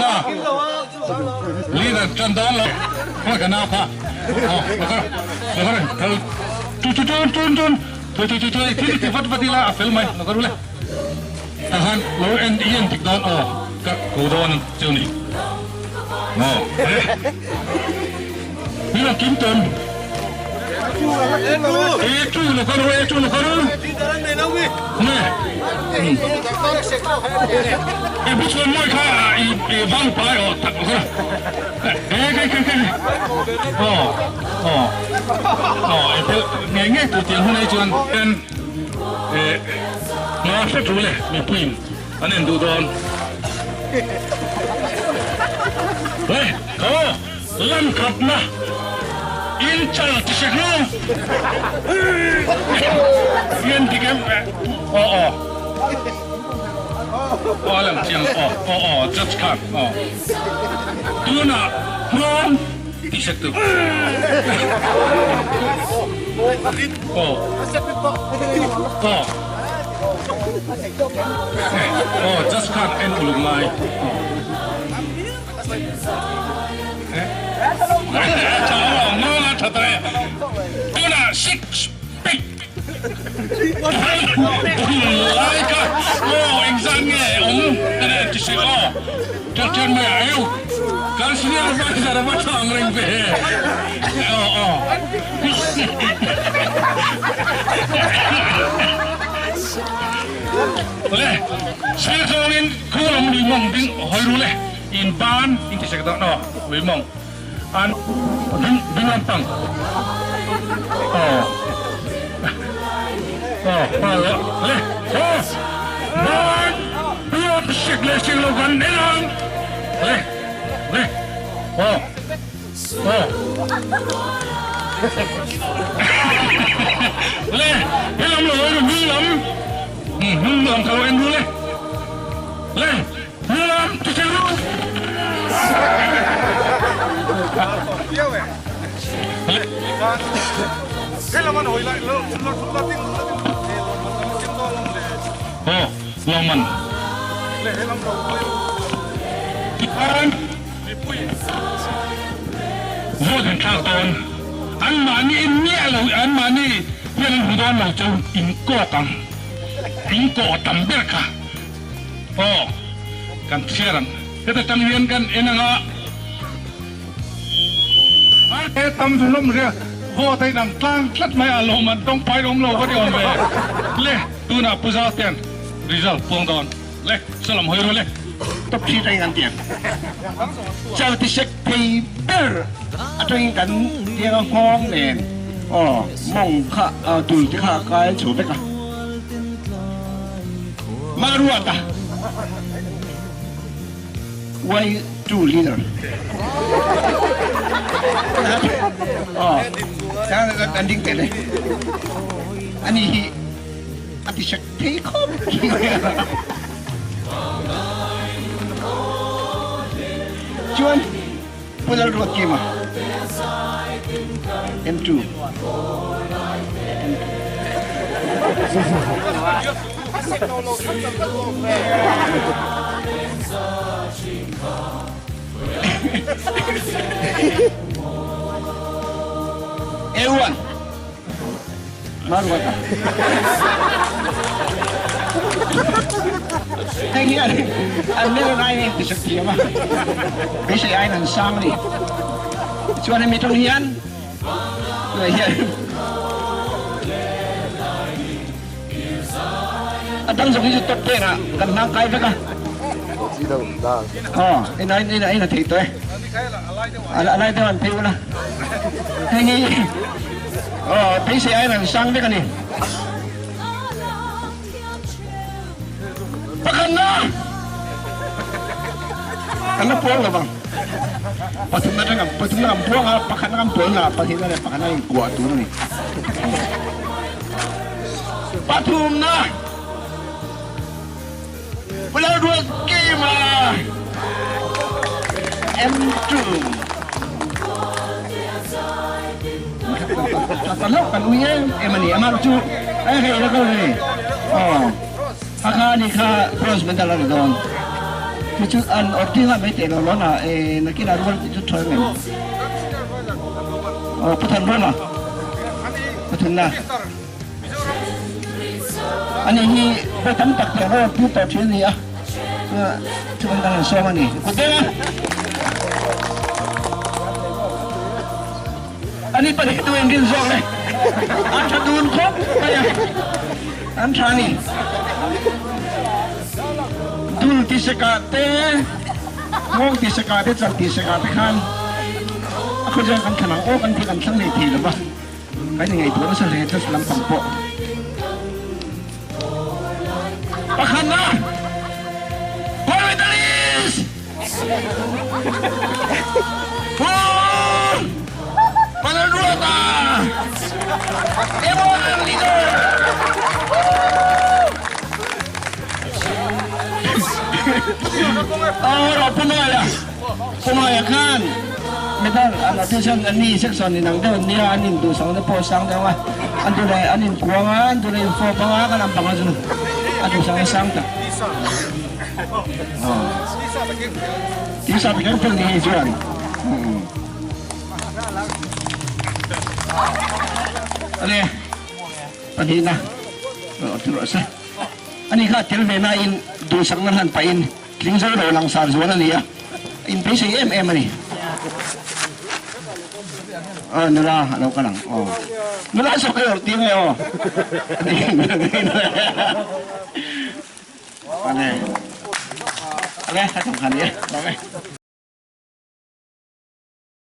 Na leader tan dawn lo khawi ka nau kha aw lakar lakar thal tu tu tun tun tun tui tui tui tui thil ti vat vat ila a fel mai lakar ule tah khan lo en i en dik dawn aw ka ko dawn cheu ni aw Ni lo kim tawn. E tu lo karu e tu lo karu. Ne. E bu chuan moi kha i i vang pai o tak lo karu. E ke ke ke. O o. O e pel nge nge tu tiang hun ai chuan en e ma hre tu le mi puin an en du dawn. Le ko Lam khatna in chal ti sek lo. Hian dik em aw aw aw a lang chiang aw aw aw judge khan aw tunah hrawn ti sek tu aw aw aw judge khan en uluk ngai aw. In ban in ti sek dawn aw lui mawng an ding ding lampang aw aw aw le aw ban puam sek leh sek lo kan en ang le le aw aw le he lam lo ru hnung lam hnung lam ka lo en ru le le Aw, kan chhiar ang. Heta tang hian kan en ang a. He tam chu hlawm ria haw theih nang tlang tlat mai a lawm an tawng pai awm lo ka ti awm ve. Le, tunah Pu Zaltean result puang dawn. Le, salam hawi ru le. Top three atangin kan tiang. Chal ti sek phei ber atangin kan tiang a nghawng nen aw mawng kha dul te kha a kai chho vek a. Maruata Y2 leader Kan ding te le ani hi a ti sek thei khawp Chuan Pu Lalruatkima M2 A1 Maruata Hei hi an level ai in ti sak thiam a beisei aiin an sang a ni chuan hemi tawng hian tunah hian a dang zawk hi chu top ten ah kan hlang kai vek a aw ina ina ina thei tawh e a lai deuh an phei ula hei hi Aw, beisei aiin an sang vek a ni. Pakhatna! Kan la puang lo vang. Pathumna atang kan pathumna kan puang a, pakhatna kan puang a, pahnihna leh pakhatna inkuah tur a ni. Pathumna! Lalruatkima M2 Ka hlauh kan ui em em a ni amah chu a hei la kal ni aw a kha ni kha bronze medal a ni dawn. Khi chu an awr ding a mai teh lo lawn a e nakin a rual tih chu thawi ngem. Aw Pu Thanruma pathumna ani hi vawi tam tak tiang rawt tir tawh thin a ni a chu kan dang an sawm a ni kut deuh a ani pahnih tu in rin zawk le an tha dun khawp mai a an tha a ni dul ti seka te nghawng ti seka te chal ti seka te khan a khawzeng kan thlan ang aw kan ti kan thlang leh thei lo va. Kan inngaihtuah nasa hle tlat lampang pawh. Pakhatna, Gold medalist! Pu Vanlalruata, M1 leader! Aw, Pu Mawia, Pu Mawia khan Medal an a chuan an ni section in ang deuh an nia, an induhsak na pawh a sang deuh a, an duh leh an inkuang a, an duh leh infawp ang a, kan ang bang a chu a duhsak na sang tak. Tisa takin fel ni hei chuan. Ale, pahnihna, rawh se. Ani kha tel ve nain duhsakna hlan pahin tling zo lo langsar zual a ni a, a inpeisei em em a ni. Aw nula a lo kal ang aw. Nula zawk ka awrh tir nge aw. Ale, ale, ka thawm kha ni e.